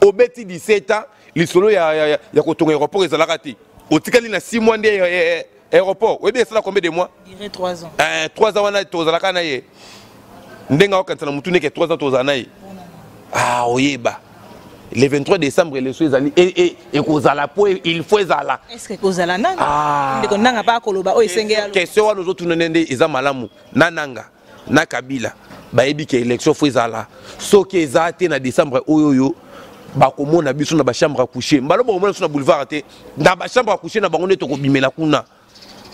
Obeti 17 ans, lisolo ya, ya, ya, ya kotonga aéroport ezalaka te. Otikali na 6 mois nde aéroport. Oyebi esala combien de mois? Dirait 3 ans. Eh, 3 ans wana tozalaka na ye. Ndenge akokanisa na mutu neke 3 ans tozala na ye. Ah, oyeba. Le 23 décembre élection ezali ekozala po il faut ezala. Est-ce que ekozala nani? Ah. Ndeko nanga pa koloba oyo esenge ya. Question wana ozotuna nde eza malamu na nanga na Kabila bayebi ke élection faut ezala. Soki eza te na décembre oyo oyo bakomona biso na ba chambre à coucher. Mbalo bakomona biso na boulevard te. Na ba chambre à coucher na bango nde tokobimela kuna.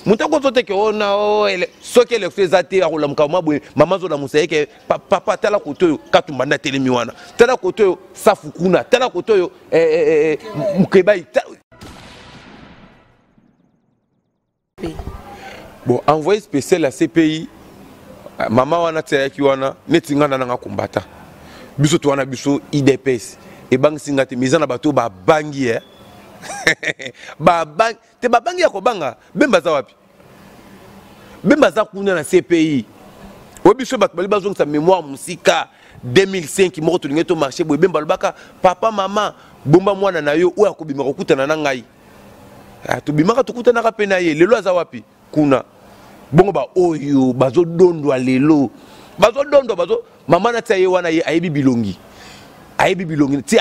Moto akozo te ke ona oh, ele, soki élection eza te akolamuka mwa boye mama azolamusa ye ke papa tala kote oyo Katumba nde atelemi wana, tala kote oyo Safu kuna, tala kote oyo eh, eh, eh, Mukebayi. Bon, envoyé spécial ya CPI mama wana ti ayaki wana neti nga na nanga combattant biso to wana biso IDPS ebangisi nga te, mais eza na bato oyo babangi eh. Babangi te, babangi ya kobanga. Bemba aza wapi? Bemba aza kuna na CPI. Oyo biso bato bali bazongisa mémoire mosika 2005 moko tolingi to marché boye. Bemba alobaka papa mama bomba mwana na yo oyo akobima kokutana na ngai. Ah, tobimaka tokutanaka mpe na ye. Lelo aza wapi? Kuna. Bongo ba oyo bazodondwa lelo, bazodondwa bazo mama na tia ye wana, ye ayebi bilongi, ayebi bilongi ti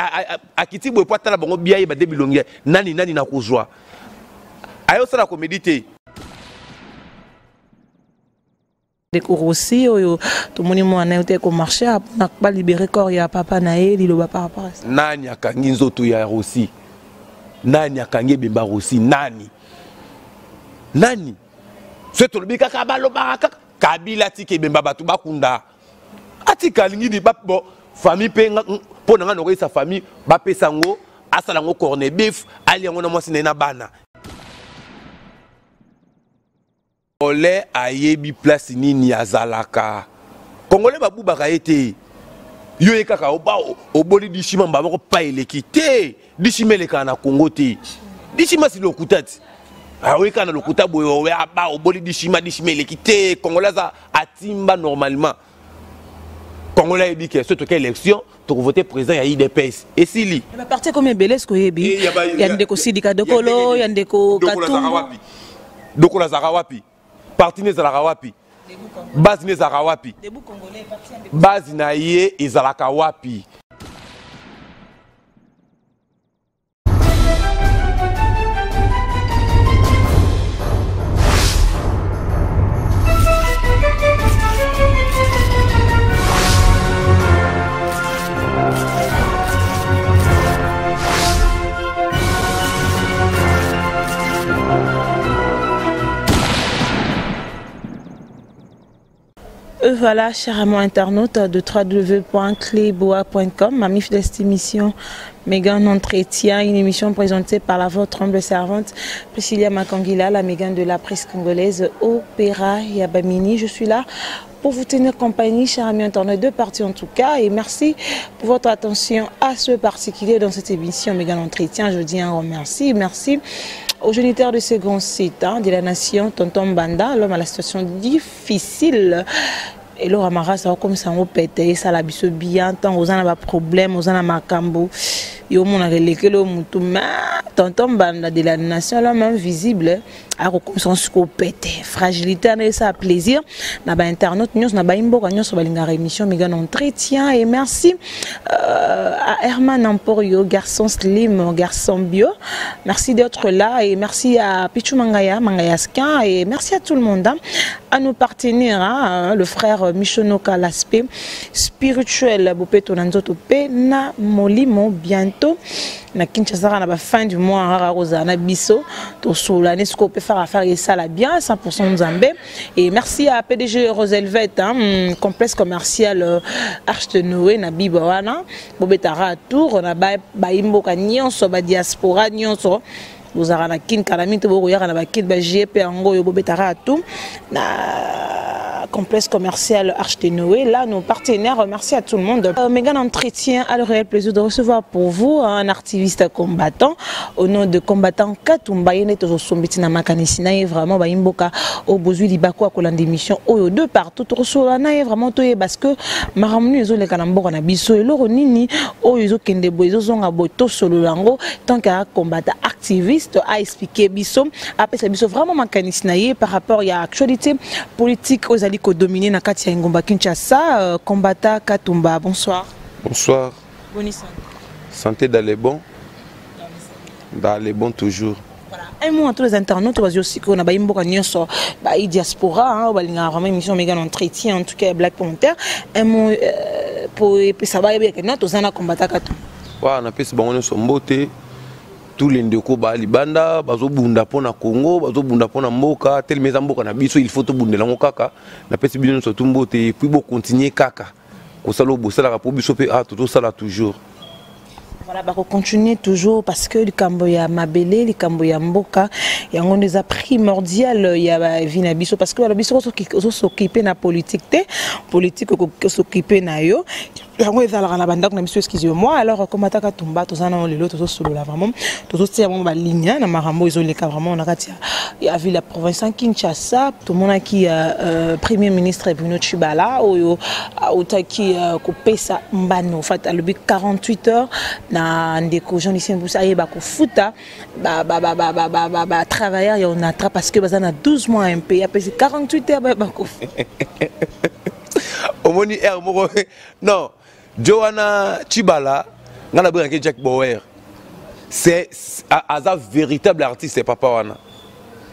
akiti boye po atala bango bia, yeba de bilongi nani nani na kozwa. Ayosala komedi te. Ndeko Rossi oyo tomoni mwana ye te ko marcher na ba libérer corps ya papa na ye, liloba par rapport à ça. Nani akangi nzoto ya Rossi? Nani akangi ebemba Rossi? Nani? Nani? Soki tolobi kaka balobaka kaka Kabila atika ebemba bato bakunda. Atika alingi ni ba bon famille pe mpo na nga nakoyesa famille bapesa yango asala yango corne beef ali yango na mwasi na ye na bana. Congolais ayebi place nini azalaka. Congolais babubaka ye te. Yo ye kaka oba oboli dishima mba moko pa eleki te. Dishima elekaka na Congo te. Dishima si lokuta ti. Awe kaka na lokuta boye owe aba oboli dishima, dishima eleki te. Congolais aza atimba normalement. Congolais ayebi ke soki toke élection tokovote président ya UDPS esili. Ba parti comme ebele ce koyebi ya ndeko Sidika Dokolo, ya ndeko Katumbu. Dokolo azalaka wapi? Parti ne ezalaka wapi? Base ne ezalaka wapi? Base na ye ezalaka wapi? Voilà, chers amis internautes de www.cleboa.com, amis de cette émission Mégane Entretien, une émission présentée par la votre humble servante Priscilla Makangila, la Mégane de la presse congolaise Opéra Yabamini. Je suis là pour vous tenir compagnie, chers amis internautes, de partie en tout cas. Et merci pour votre attention à ce particulier dans cette émission Mégane Entretien. Je vous dis un grand merci. Merci au géniteur de ce grand site, hein, de la nation, Tonton Banda, l'homme à la situation difficile. Et Laura Mara, ça va comme ça, on pète, ça la biso bien, tant aux ans, problème, aux ans, makambo. Yo, mon arelekelo, mutu, mais Tonton Banda de la nation, l'homme invisible, akokomisa ngo sikoyo pete fragilité wana esala plaisir na ba internaute nyonso na bayimboka nyonso balingaka émission Mégane Entretien. Et merci à Herman Emporio, garçon slim, garçon bio, merci d'être là. Et merci à Pichou Mangaya, Mangayaskin, et merci à tout le monde, hein, à nos partenaires, hein, le frère Michonoka, l'aspect spirituel, Bopeto na nzoto pe na molimo, bientôt na Kinshasa na ba fin du mois rara kozala na biso tosola ne siko pe faire affaire et ça la bien 100% Nzambe. Et merci à PDG Roselvet, hein, complexe commercial Arche de Noé na Biba wana bobetara tour na ba ba imboka nyonso ba diaspora nyonso bozalaka na kin kala mingi to bokoyaka na ba kin ba GP yango oyo bobetara tout na complexe commercial Arche de Noé. Là, nos partenaires, merci à tout le monde. Euh, Mégane Entretien a le réel plaisir de recevoir pour vous un activiste combattant au nom de combattant Katumba. Yene tozosombiti na makanisi na ye vraiment bayimboka oyo bozwi libaku ya kolanda émission oyo de partout tokosolola na ye vraiment toye parce que makambo nini ezoleka na mboka na biso eloko nini oyo ezokende boye ezozonga boye tosolola yango tant que combattant activiste a expliqué biso apesa biso vraiment makanisi na ye par rapport ya actualité politique oyo ezali kodomine na kati ya engumba Kinshasa. Combattant Katumba, bonsoir. Bonsoir. Bonne santé. Santé dans les bons, dans les bons toujours. Voilà. Un mot à tous les internautes, bazwi sikoyo na bayimboka nyonso, ba diaspora, hein, balingaka vraiment émission Mega Entretien, en tout cas Black Panther. Un mot pour epesa bayebeka no toza na combattant Katumba. Wa napesi bango nyonso mbote, tous les ndeko ba libanda bazobunda mpona Congo, bazobunda mpona mboka telema. Eza mboka na biso, il faut tobundela yango kaka. Napesi bino nyonso tu mbote et puis bocontinue kaka kosala oyo bosalaka mpo biso mpe a tozosala toujours. Voilà, bakocontinue toujours parce que likambo ya mabele, likambo ya mboka, yango nde eza primordial ya bavie na biso, parce que balobi soki ozos'occuper na politique te, politique okos'occuper na yo. Yango ezalaka na bandako na biso, excuse moi. Alors, combattant Katumba, toza nano lelo tozosolola vraiment, tozotia bango baligne na makambo ezoleka vraiment na kati ya ville ya province ya Kinshasa. Tomonaki premier ministre Bruno Tshibala oyo autaki kopesa mbano fat, alobi 48 heures na ndeko Jean Lucien Busa ayeba kofuta batravailleur ya Onatra parce que baza na 12 mois mpe apesi 48 heures bayeba kofuta. Omoni aire moko non jo wana Tshibala, ngai nabengaki Jack Bauer, c'est aza véritable artiste. Papa wana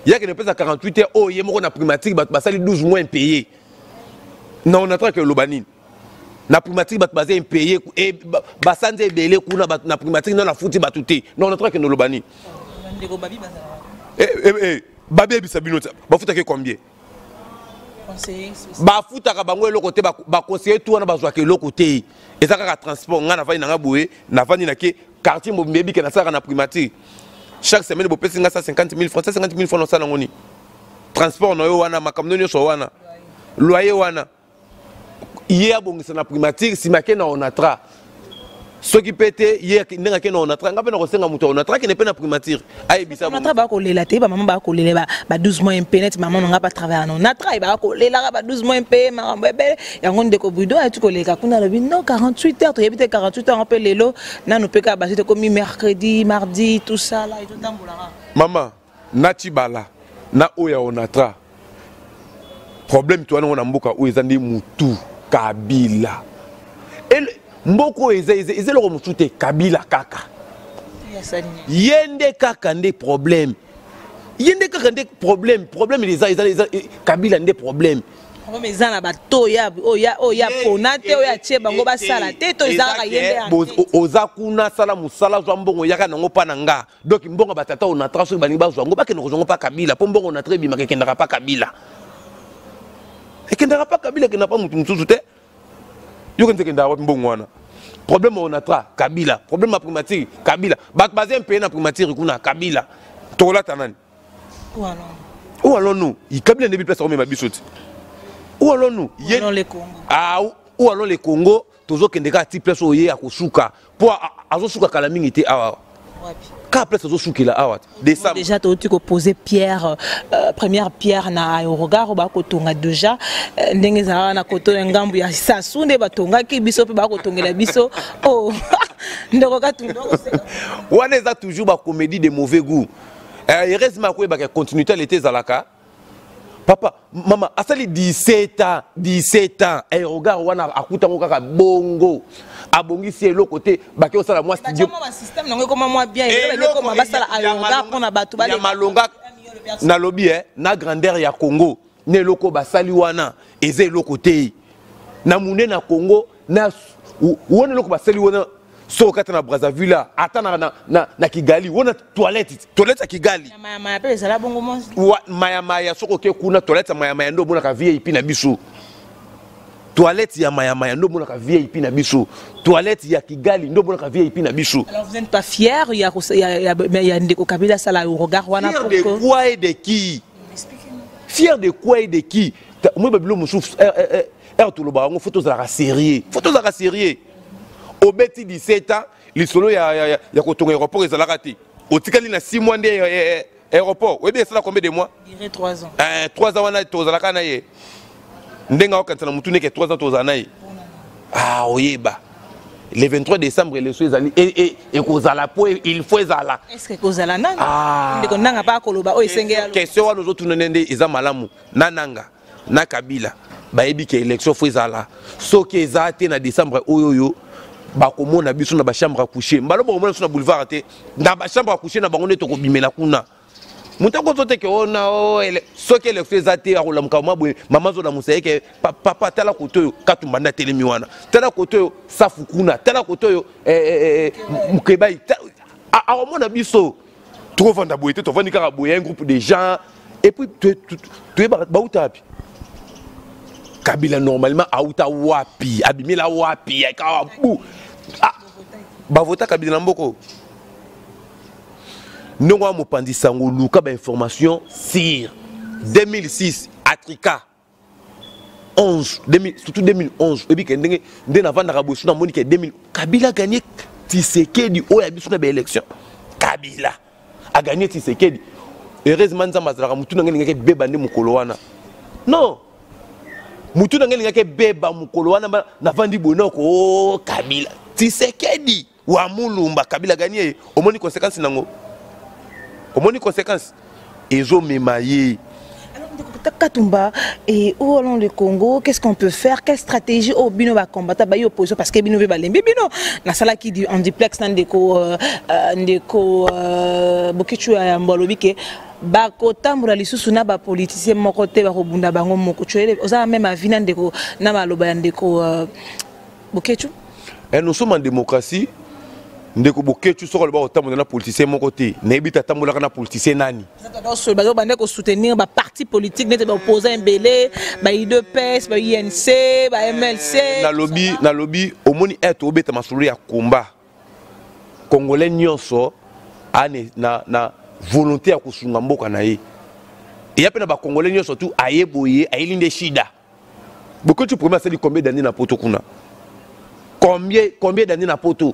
yaki napesa 48 heures oyo ye moko na primature bato basali 12 mois impayé na Onatra. Ke oloba nini na primature? Bato baza impayé, basanza ebele kuna na primature nano afuti bato te. Na Onatra kende oloba nini? Babi yebisa bino bafutaki combien? Bafutaka bango eloko te. Baconseiller tu wana bazwaka eloko te, eza kaka transport. Ngai navandi nanga boye, navandi nake quartier mobimba ebike nasalaka na primature. Chaque semaine bopesi nga 150 000 francs. 150 000 francs nosala yango nini? Transport na yo wana, makambo nyonso wana, loyer wana. Ye abongisa na primature, nsima ake na Onatra. Soki mpe te, ye ndenge ake na Onatra, nga mpe na kosenga moto ya Onatra akende mpe na primature ayebisa. Onatra bakolela te, bamama bakolela ba 12 mois mpe neti mama nanga batravaille na Onatra, bakolelaka ba 12 mois mpe makambo ebele. Yango ndeko Budo ayeti koleka kuna, alobi non, 48 heures. Toyebi te 48 heures mpe lelo nanu mpe kaka basi tokomi mercredi, mardi, tout ça là etotambolaka. Mama na Tshibala na oyo ya Onatra, problème to wana na mboka oyo eza nde mutu Kabila. Mboka oyo eza eloko mosusu te, Kabila kaka ye nde kaka nde problème, ye nde kaka nde problème. Problème eza Kabila nde problème. Problème eza na bato oyo ya pona te, oyo atie bango basala te, to eza kaka ye nde? Oza kuna, sala mosala, zwa mbongo, yaka nango mpa na nga. Donc mbongo batata Onatra, soki balingi bazwa yango, bakende kozwa yango mpa Kabila, mpo mbongo Onatra ebimaka, ekendaka mpa Kabila, ekendaka mpa Kabila, ekendaka mpa motu mosusu te. Yoka nti ekendaka wapi mbongo wana? Problème Onatra, Kabila. Problème ya primature, Kabila. Bato baza impayé na primature kuna, Kabila. Tokolata nani? Où allons-nous? Kabila ndebi place akomema biso ti. Où allons-nous? Ah, où allons le Congo? Tozokende kaka ti place oyo ye akosuka, mpo azosuka kala mingi te awa, kaka place azosukela awa. Décembre déjà touti koposer pierre, première pierre na aérogare oyo bakotonga déjà. Ndenge ezalaka na koto ya ngambu ya Sasu nde batongaki biso mpe bakotongela biso. Oh, ndeko Katumba. Wana eza toujours bacomédie de mauvais goût. Heureusement akoyebaka continuité lete ezalaka. Papa mama asali 17 ans, 17 ans aérogare wana akutango kaka bongo, abongisi eloko te. Bake kosala mwa studio ya malonga. Nalobi na grandeur ya Congo na eloko basali wana eza eloko te na munene na Congo. Na wana eloko basali wana, soki okata na Brazzaville, ata na Kigali wana, toilette ya Kigali mayamaya, soki oke kuna, toilette ya mayamaya nde omonaka VIP na biso. Toilette ya mayamaya nde omonaka VIP na biso. Toilette ya Kigali nde omonaka VIP na biso. Alors vous n'êtes pas fier ya ndeko Kabila asala aérogare wana? Fier de quoi et de qui? Fier de quoi et de qui? Moi babilo mosusu ere tolobaka yango, faut tozalaka sérieux, faut tozalaka sérieux. Obeti 17 ans, lisolo ya kotonga aéroport ezalaka te. Otikali na 6 mois nde aéroport oyebi esala combien de mois? Dirait 3 ans. 3 ans wana tozalaka na ye. Ndenge aokanisa na motu neke 3 ans tozala na ye. Ah, oyeba le 23 décembre, élection ezali, ekozala po il faut ezala. Est ce que ekozala nani? Ah. Ndeko nanga pa koloba oyo esenge ya Question wana ozotuna nde eza malamu. Na nanga na Kabila bayebi ke élection faut ezala. Soki eza te na décembre oyo, oyo bakomona biso na bachambre à coucher, mbala bakomona biso na boulevard te, na bachambre à coucher na bango nde tokobimela kuna. Moto akozo te ke ona o soki élection eza te, akolamuka mwa boye, mama azolamusa ye ke papa, tala kote oyo, Katumba nde atelemi wana, tala kote oyo, Safu kuna, tala kote oyo, Mukebai. Akomona biso tokovanda boye te, tovandi kaka boye, un groupe de gens, et puis toyebaka bauta wapi. Kabila normalement auta wapi, abimela wapi, akawa bu bavota Kabila na mboko ndenge wana. Mopanzi sango, luka bainformation sur 2006 Atrika 11 2000, surtout 2011. Oyebi ke ndenge nde navandaka boye, so namoni ke 2000 Kabila gagné Tshisekedi oyo ya biso na baélection. Kabila agagné Tshisekedi. Heureusement Nzambe azalaka. Motu na ngai elingaki ebeba nde mokolo wana. Non, motu na ngai elingaki ebeba mokolo wana. Navandi boye noko o Kabila Tshisekedi wa Mulumba, Kabila gagné. Omoni conséquence nango, omoni conséquence ezomema ye. Katumba, et où allons le Congo? Qu'est-ce qu'on peut faire? Quelle stratégie au bino va combattre ba opposition? Parce que bino ba lembi bino na sala qui dit en duplex na ndeko ndeko Bokechu ya mbalobi ke bakotambola lisusu na bapoliticien moko te, bakobunda bango moko. Oza même avis na ndeko na maloba ya ndeko Bokechu? Et nous sommes en démocratie. Ndeko Bokechu, soki aloba kotambola na politicien moko te, nayebi te atambolaka na politicien nani. Bazobanda kosoutenir baparti politique nete baopposant ebele, ba UDPS, ba UNC, ba MLC. Nalobi, omoni ete obeta masolo ya combat congolais nyonso ane na volonté ya kosunga mboka na ye, eya mpe na bacongolais nyonso tu aye boye, ayeli nde shida. Bokechu premier asali combien d'années na poto kuna? Combien d'années na poto?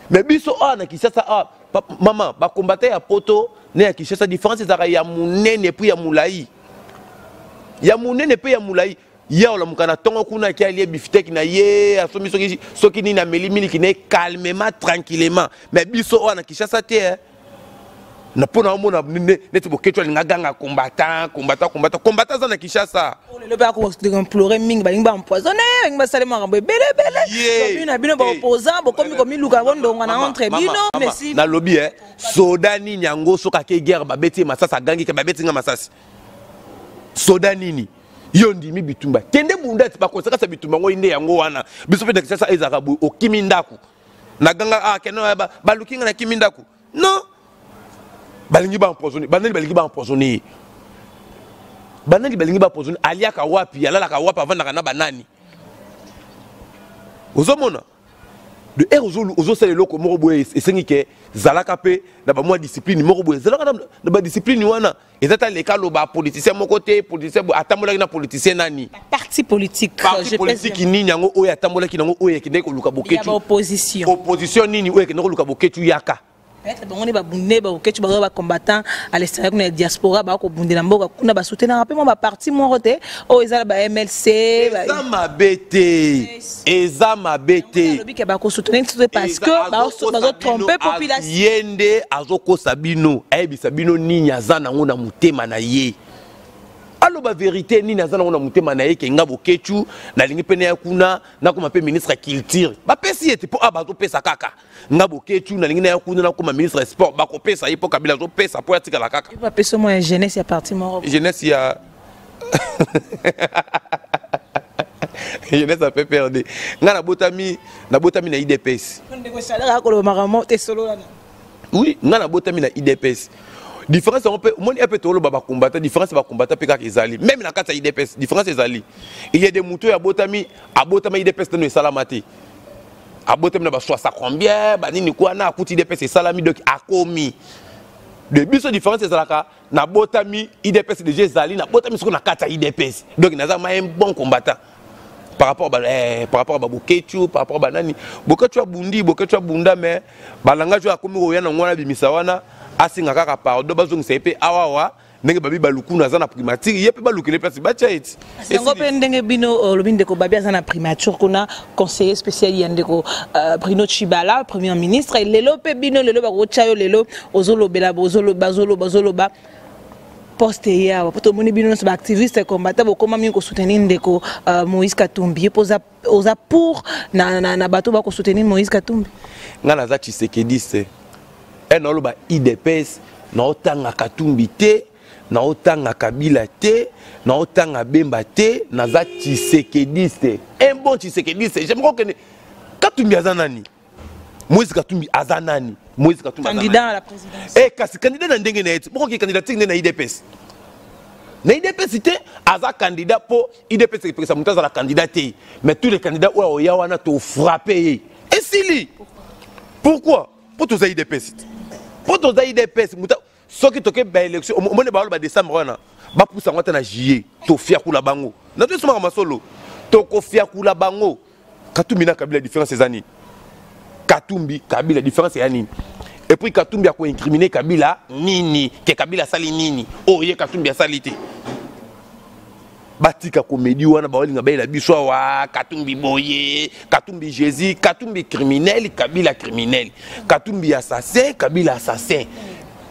Mais biso awa na Kinshasa awa, mama, bakombata ya poto na ya Kinshasa, différence ezalaka ya monene puis ya molai, ya monene mpe ya molai. Ye olamuka na ntongo kuna, ake alie bifteck na ye, asombi soki nini, ameli miliki na ye calmement, tranquillement. Mais biso oyo na Kinshasa te, eh. Na mpo na omona neti Bokecu alinga ganga combattant, combattant, combattant, combattant aza na Kinshasa. Lelo mpe akoimplore mingi, balingi baempoisonne, balingi basale makambo ebele ebele na bino baopposant. Bokomi komiluka bondonga na entre bino. Nalobi e soda nini yango soki ake guerre, babeti ye masasi, agangi ke babeti nga masasi? Soda nini? Yo ndimi bitumba, kende bunda ti baconséquence ya bitumba yango nde yango wana. Biso mpe na Kinshasa ezalaka boye, okimi ndako, naganga ah, kende baluki nga, nakimi ndako. Non, balingi baempoisonne banani? Balingi baempoisonne ye banani? Balingi baempoisonne? Aliaka wapi? Alalaka wapi? Avandaka na banani? Ozomona de ere ozosala eloko moko boye, esengi ke zalaka mpe na bamwa discipline moko boye, zalaka na badiscipline wana. Eza ta leka aloba politicien moko te, politicien atambolaki na politicien nani? Parti politique. Parti politique nini yango oyo atambolaki nango, oyo ekendeki koluka Bokecu? Opposition. Opposition nini oyo ekendeki koluka Bokecu yaka? Peut-être bango nde babunde baokecu, baza bacombattant à l'extérieur kuna ya diaspora, bakobundela mboka kuna, basoutenaka mpe mwa baparti moko te oyo eza na ba MLC. Eza mabe te, eza mabe te. Alobi ke bakosoutenir te parce que bazotrompe population. Ye nde azokosa bino. Ayebisa bino nini aza nango na motema na ye. Aloba vérité, nini aza nango na motema na ye ke nga Bokecu nalingi mpe naya kuna, nakoma mpe ministre ya culture, bapesi ye te. Mpo a bazopesa kaka nga Bokecu nalingi naya kuna, nakoma ministre ya sport, bakopesa ye mpo Kabila azopesa mpo atikala kaka. Bapesa mwa ya jeunesse ya parti moko. Jeunesse ya jeunesse ya PPRD. Nga nabotami na UDPS. Ndeko Chaleur akoloba makambo te solo wana. Oui, nga nabotami na UDPS. Différence yango mpe omoni mpe toloba bakombata, différence bakombata mpe kaka ezali même na kati ya UDPS. Différence ezali, il y a des moto oyo abotami, abotama UDPS nano esalama te, abotami na baswasa combien banini kwana, akuti UDPS esalami, donc akomi. De biso différence ezalaka, nabotami UDPS déjà ezali, nabotami sikoyo na kati ya UDPS, donc naza ma un bon combattant par rapport à baboketu, par rapport à banani. Boketu abundi, Boketu abunda, mais balangage oyo akomi koya nango wana, bimisa wana, asenga kaka pardon, bazongisa ye mpe awawa ndenge babi balukunu aza na primature, ye mpe balukele place batya eti. Yango mpe ndenge bino olobi, ndeko Babi aza na primature kuna, conseiller spécial ya ndeko Bruno Tshibala, premier ministre. Lelo mpe bino lelo bakotya yo, lelo ozolobela, bazoloba, ozoloba poste ye awa, po tomoni bino nyonso baactiviste combattant bokóma mingi kosoutenir ndeko Moïse Katumbi. Ye mpo oza pour na bato bakosoutenir Moïse Katumbi? Ngai naza tshisekediste e, naoloba UDPS, naotanga Katumbi te, naotanga Kabila te, naotanga Bemba te, naza tshisekediste, un bon tshisekediste. J'aimerais okende. Katumbi aza nani? Moïse Katumbi aza nani? Moïse Katumbi? Candidat à la présidence. Eh, kasi candidat na ndenge na ye ti bokoki candidature nde na UDPS, na UDPS te. Aza candidat mpo UDPS epekisa moto azala candidat te, mais tous les candidats oyo oya wana, tofrappe ye, esili. Pourquoi? Mpo toza UDPS te, mpo toza UDPS. Moto soki toke baélection, omoni baolo badécembre wana, bapusa yango ata na juillet, tofiakula bango. Na tosomaka masolo, tokofiakula bango. Katumbi na Kabila, différence eza nini? Katumbi, Kabila, différence eya nini? Et puis Katumbi akoincrimine Kabila nini? Ke Kabila asali nini oyo ye Katumbi asali te? Batika comédie wana, baolinga bayela biso awa. Katumbi boye, Katumbi Jésus, Katumbi criminel, Kabila criminel, Katumbi assassin, Kabila assassin,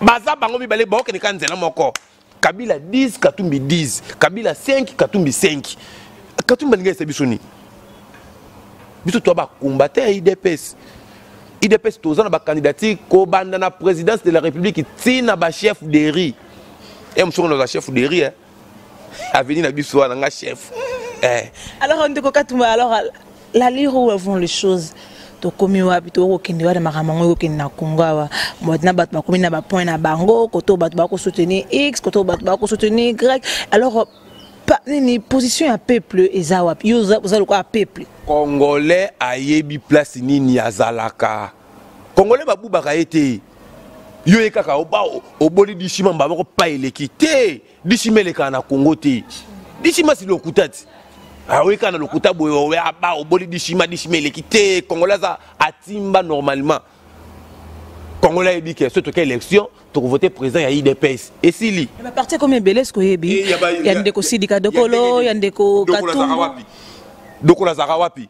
baza bango mibale baokende ka nzela moko. Kabila 10, Katumbi 10, Kabila 5, Katumbi 5. Katumbi alinga esa biso nini? Biso toa bacombattant ya UDPS. UDPS toza na bacandidature kobanda na présidence de la République ntina bachef de rue e mosuku naza chef de rue avenue na biso wana, nga chef eh. Alors ndeko Katumba, alors l'allure où vont les choses, tokomi wapi? Tokokende wana, makambo yango ekokende na Congo awa na bato bakomi na bapoint na bango, koto bato bakosoutenir X, koto bato bakosoutenir Y. Alors nini position ya peuple eza wapi? Yo oza lokola peuple. Congolais ayebi place nini azalaka. Congolais babubaka ye te. Yo ye kaka oboli dishima, mba moko pa eleki te. Dishima elekaka na Congo te. Dishima si lokuta ti aoyi kaka na lokuta boye, owe aba oboli dishima, dishima eleki te. Congolais aza atimba normalement. Congolais ayebi ke soki toke élection, tokovote président ya UDPS, esili. Baparti ekomi ebele, soki oyebi, ya ndeko Sidika Dokolo, ya ndeko Katumbu. Dokolo azalaka wapi?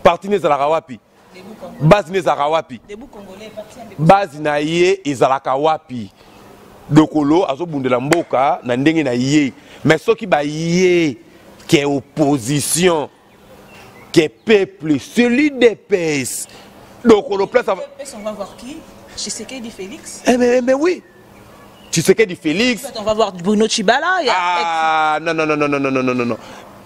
Parti ne ezalaka wapi? Base ne ezalaka wapi? Base na ye ezalaka wapi? Dokolo azobundela mboka na ndenge na ye, mais soki baye ke opposition, ke peuple, c'est l'UDPS. Dokolo place. On va voir qui? Tshisekedi Félix? Eh mais oui, Tshisekedi Félix. On va voir Bruno Tshibala. Ah non, non, non, non, non, non, non, non, non.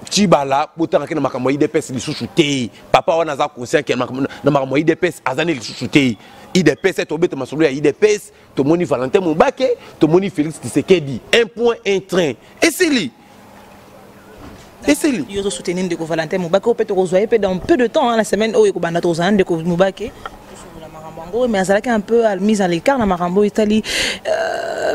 Tshibala botangaki na makambo ya UDPS lisusu te. Papa wana aza conscient ke na makambo ya UDPS aza ne lisusu te. UDPS, tobeta masolo ya UDPS, tomoni Valentin Mubake, tomoni Félix Tshisekedi, un point, un train, esili, esili. Yo ozosoutenir ndeko Valentin Mubake, oyo mpe tokozwa ye mpe dans peu de temps, la semaine oyo ekobanda, tokozala ndeko Mubake, tosokola makambo yango. Mais azalaki un peu mise à l'écart na makambo oyo etali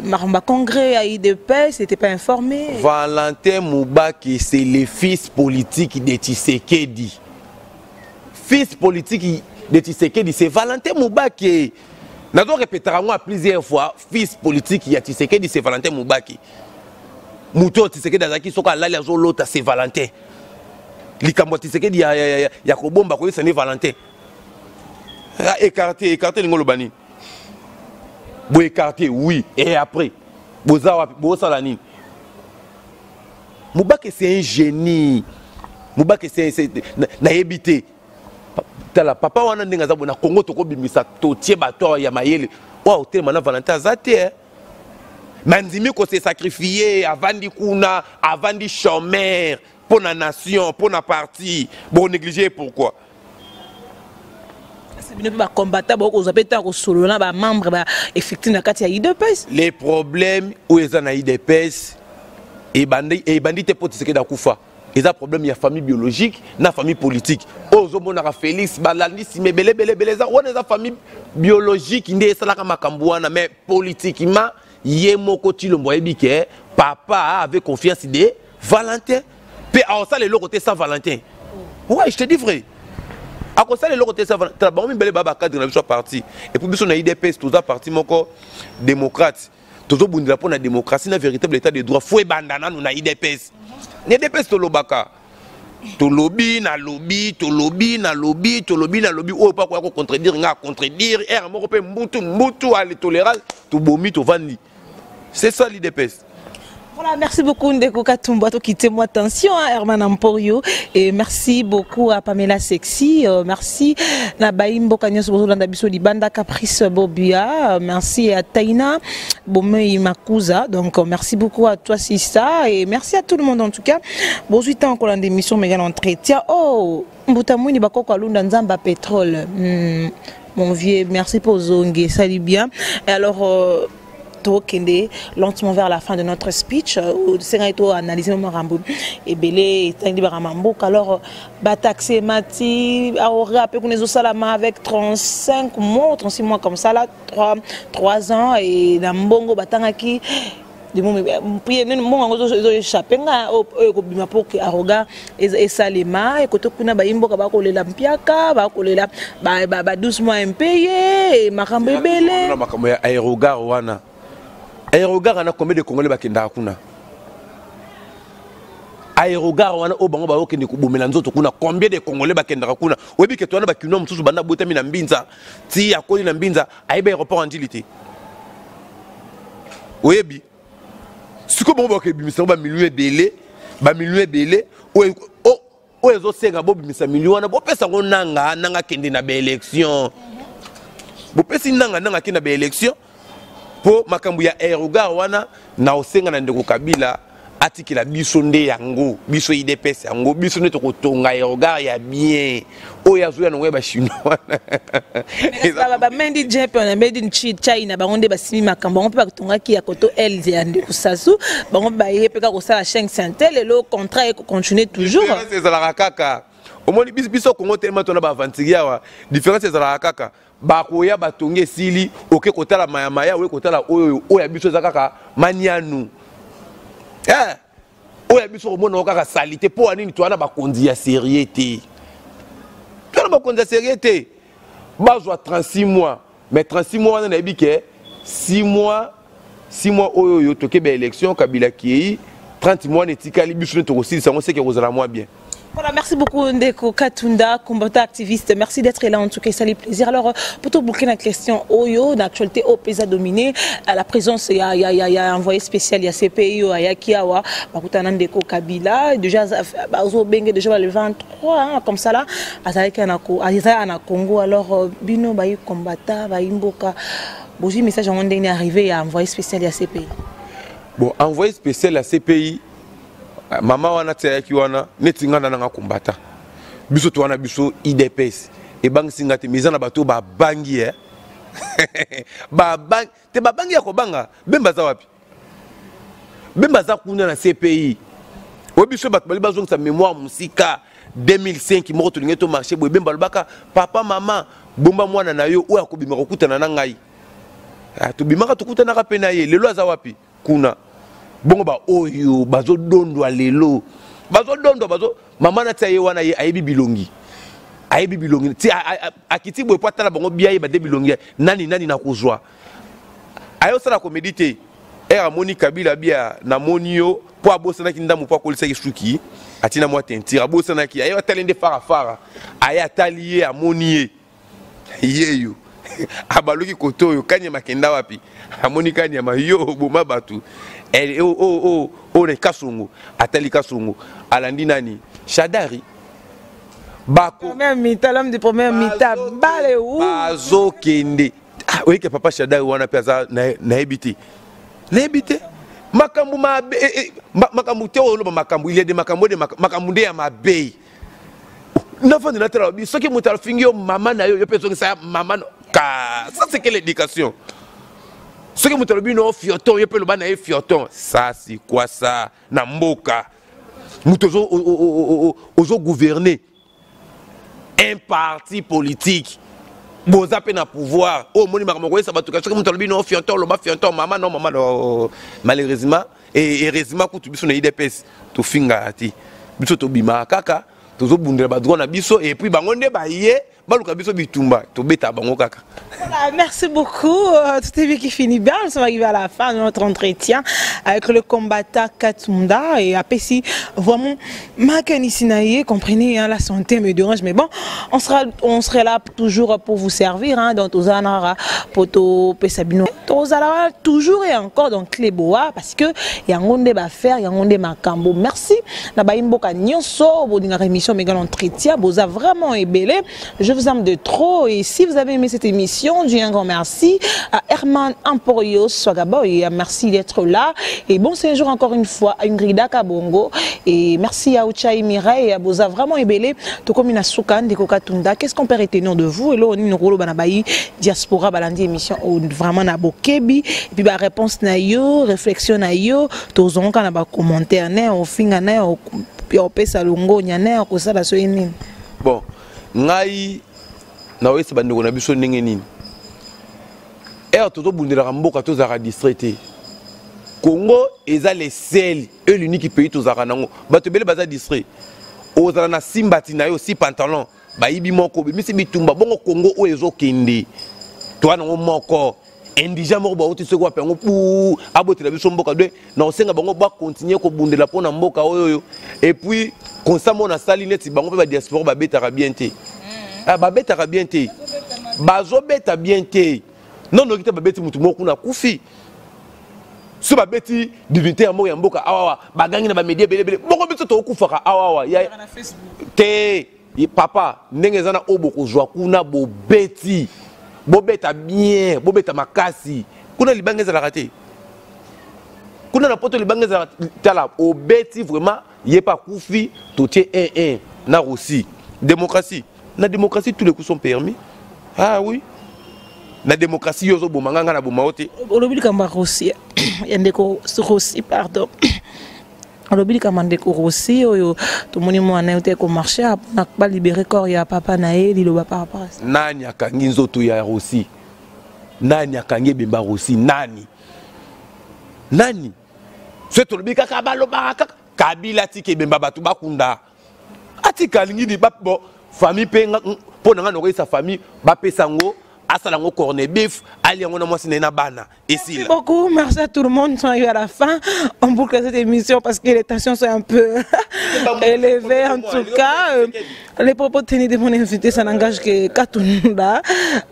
makambo ya congrès ya UDPS, n'était pas informé. Valentin Mubake, c'est le fils politique de Tshisekedi. Fils politique de Tshisekedi, c'est Valentin Mubake. Nazo répétera yango plusieurs fois: fils politique ya Tshisekedi, c'est Valentin Mubake. Moto oyo Tshisekedi azalaki, soki alali azolota, c'est Valentin. Likambo ya Tshisekedi ya kobomba, koyebisa nde Valentin. Écarté, écarté elingi oloba nini? Boécarté, oui, et après boza wapi? Bosala nini? Mubake, c'est un génie. Mubake, c'est nayebi te. Tala papa wana ndenge aza boye na Congo, tokobimisa, totie bato awa ya mayele oyo otelema na Valentin aza te, eh. Mais andimi kose sacrifier, avandi kuna, avandi chômeur mpo na nation, mpo na parti. Bonéglige pourquoi? Bino mpe bacombattant bokozwa mpe ntango kosolola na bamembre baeffectif na kati ya UDPS? Les problèmes oyo eza na UDPS ebandi te mpo Tshisekedi akufa. Eza problème ya famille biologique na famille politique. Oyo ozomonaka Félix balandi nsima ebele ebele ebele, eza wana, eza famille biologique nde esalaka makambo wana, mais politiquement Ye moko Tshilombo ayebi ke papa avait confiance de Valentin. Pe aosala eloko te sans Valentin. Ouais, je te dis vrai. Akosala eloko te sans Valentin. Bango mibale ba ba cadre na biso parti. Et puis biso na UDPS toza parti moko démocrate. Tozobundela mpo na démocratie na véritable état de droit. Faut ebanda nanu na UDPS. Na UDPS tolobaka. Tolobi nalobi, tolobi nalobi, tolobi nalobi, oyo mpe akoya kocontredire nga, acontredire ere moko mpe mbutu mbutu ale tolérance, tobomi tovandi. C'est ça l'UDPS. Voilà, merci beaucoup Ndeko Katumba, to quitter moi attention hein, Herman Emporio, et merci beaucoup à Pamela Sexy, merci na Baimbo Kanyos Bozolanda biso libanda Caprice Bobia, merci à Taina Bomei Makuza. Donc merci beaucoup à toi Sista et merci à tout le monde en tout cas. Bonjour tant encore l'émission Méga Entretien. Oh, Mbuta Mwini bakoko alunda nzamba pétrole. Mon vieux, merci pour Zongi, salut bien. Et alors tokende lentement vers la fin de notre speech, sengai to analyser makambo ebele etangi bakama mboka. Alors bataxe mati aora pe kuna ezosalama avec 35 mois, 36 mois comme ça là, 3 ans, et na mbongo batangaki mbongo yango ezoéchappe nga oyo ekobima mpo ke aroga esalema. Ekote kuna bayimboka bakolela mpiaka, bakolela ba 12 mois impayé, makambo ebele. Makambo ya aérogare wana, aérogare wana, combien de Congolais bakendaka kuna? Aérogare wana oyo bango bakokende kobomela nzoto kuna, combien de Congolais bakendaka kuna? Oyebi ke towana bakinois mosusu banda botami na Mbinza ti akoli na Mbinza, ayebi aéroport ya Ndjili te. Oyebi sikoyo bango bakobimisa yango bamilio ebele, bamilio ebele oyo ezosenga bobimisa milio wana, bopesa yango nanga nanga akende na baélection. Bopesi nanga nanga akende na baélection mpo makambo ya aérogare wana. Na osenga na ndeko Kabila atikela biso nde yango, biso UDPS yango, biso nde tokotonga aérogare ya bien oyo azoya nango ya bachinois wana. Bamendi jepe na made in China, bango nde basimi makambo bango mpe batongaki ya koto el ya ndeko Sasu, bango mpe baye mpe kaka kosala chaîne santé. Lelo contrat ekocontinue toujours. Différence ezalaka kaka, omoni biso Kongo telema tona baaventurier awa. Différence ezalaka kaka, bakoya batongi esili, oke kotala mayamaya, oye kotala oyo oyo ya biso eza kaka manianu, oyo ya biso komona kaka salité. Mpo ya nini? Towana bakonzi ya sérieux te, towana bakonzi ya sérieux te. Bazwa 36 mois, mais 36 mois wana nayebi ke 6 mois, 6 mois oyo oyo toke baélection, Kabila kei, 30 mois wana etikali, biso nde tokosilisa yango, seke kozala mwa bien. Voilà, merci beaucoup Ndeko Katunda, combattant activiste. Merci d'être là en tout cas, ça fait plaisir. Alors, pour tout boucler la question oyo, l'actualité au pays a dominé, à la présence, il y a envoyé spécial, il y a CPI, il y a Kiawa, Bakutana Ndeko Kabila, déjà, Bazo Bengue, déjà le 23, hein, comme ça là, Azalaki na Congo. Alors, bino, bayi combattant, bayi mboka, bonjour, message en est arrivé, il y a envoyé spécial, il y a CPI. Bon, envoyé spécial à CPI, mama wana ti ayaki wana neti nga na nanga kombata biso to wana biso UDPS ebangisi nga te, mais eza na bato oyo babangi, babangi te, babangi ya kobanga. Bemba aza wapi? Bemba aza kuna na CPI. Oyo biso bato bali bazongisa mémoire mosika 2005 moko tolingi tomarche boye, Bemba alobaka: "Papa, mama, bomba mwana na yo oyo akobima kokutana na ngai." Tobimaka, tokutanaka mpe na ye. Lelo aza wapi? Kuna. Bongo baoyo bazodondwa lelo, bazodondwa bazo mama na tia ye wana, ye ayebi bilongi, ayebi bilongi ti akiti boye po atala bango bia, yeba nde bilongi nani nani na kozwa. Ayosala comédie te. Ere amoni Kabila bia, namoni yo mpo abosanaki ndambo, mpo akolisaki suki, atina mwa teinture, abosanaki. Aye atali nde farafara, aye atali ye, amoni ye yeyo, abaluki kote oyo Kanyama akenda wapi, amoni Kanyama: "Yo boma bato oyo na Kasongo." Atali Kasongo, alandi nani? Shadari. Bazokende, oyeke papa Shadari wana mpe aza, nayebi te, nayebi te makambo mabe, makambo te oyo oloba makambo, il y a des makambo de makambo nde ya mabe. Nafandi natala bi soki moto afingi yo mama na yo, yo mpe ezongisa mama ka. Ça, c'est quelle éducation? Soki moto alobi no fioton, yo mpe loba na ye fioton. Ça, c'est quoi ça? Na mboka moto ozo gouverner un parti politique. Boza mpe na pouvoir oyo omoni makambo koyesa bato, soki moto alobi no fianto, oloba fianto, mama no mama no. Malheureusement et heureusement kutu, biso na UDPS tofingaka te. Biso tobimaka kaka, tozobundela badroit na biso, et puis bango nde baye baluka biso bitumba, tobeta bango kaka. Voilà, merci beaucoup. Tout est bien qui finit bien. Nous sommes arrivés à la fin de notre entretien avec le combattant Katunda et apesi vraiment makanisi na ye. Comprenez, hein, la santé me dérange, mais bon, on sera là toujours pour vous servir. Hein, donc, tozana poto pesa bino. Tozala toujours et encore dans Cléboa parce que yango nde ba faire, yango nde makambo. Merci. Na ba imboka nyonso, bolinga émission Méga Entretien, boza vraiment ebele. Je vous aime de trop et si vous avez aimé cette émission, je dis un grand merci à Herman Emporio Swagaboy. Merci d'être là et bon séjour encore une fois à Ingrida Kabongo et merci à Uchaï Mireille, à boza vraiment ebele. Tokomi na suka, ndeko Katunda. Qu'est-ce qu'on peut retenir de vous? Et là, on est banabayi diaspora balandi émission vraiment na bokebi et puis ba réponse na yo, réflexion na yo, tozonga na ba commentaire na ofinga na opesa longonya na okosala so nini. Bon, ngai naoyesa bandeko na biso ndenge nini ere tozobundelaka mboka, tozalaka distrait te. Congo eza le seul et l'unique pays tozalaka nango. Bato ebele baza distrait. Ozala na simbati na yo si pantalon bayibi moko, obimisi bitumba bongo. Congo oyo ezokende, toa nango moko indigent moko bauti soki wapi yango pu abotela biso mboka de na kosenga bango bakontinue kobundela mpo na mboka oyo oyo. Et puis constat moko nasali, neti bango mpe badiaspora babetaka bien te. Ah, babetaka bien te, bazobeta bien te. Non, noki te, babeti motu moko kuna akufi so, babeti dignitaire moko ya mboka awawa, bagangi na bamedia ebelebele bongo. Biso tokufaka awawa te, papa. Ndenge eza na oyo bokozwa kuna, bobeti, bobeta bien, bobeta makasi. Kuna libanga ezalaka te, kuna na Poto libanga ezalaka. Tala, obeti vraiment, ye mpe akufi, totie 1-1 na Russie. Démocratie, na démocratie tous les coups sont permis. Ah oui, na démocratie yo ozoboma nga, nga na boma yo te. Olobi likambo ya Russie, ya ndeko Russie, pardon, olobi likambo ya ndeko Russie oyo tomoni mwana ye te komarche mpona balibere corps ya papa na ye. Liloba par rapport à ça? Nani akangi nzoto ya Russie? Nani akangi ebemba Russie? Nani? Nani? So tolobi kaka, balobaka kaka Kabila atika ebemba bato bakunda, atika alingi ni bon famille mpe. Mpo na ngai, nakoyesa famille bapesa yango, asala yango corned beef, ali yango na mwasi na ye na bana, esila. Merci beaucoup, merci à tout le monde. Nous sommes arrivés à la fin. On boucle cette émission parce que les tensions sont un peu élevées. En tout cas, les propos tenus de mon invité, ça n'engage que Katunda,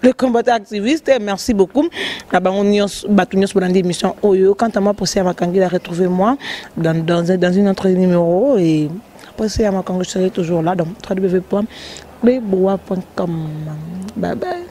le combattant activiste. Merci beaucoup. Bato nyonso pour l'émission oyo. Quant à moi, pour Makangila, retrouvez-moi dans une autre numéro. Et après, c'est Makangi, je serai toujours là. Donc, www.leboa.com. Bye bye.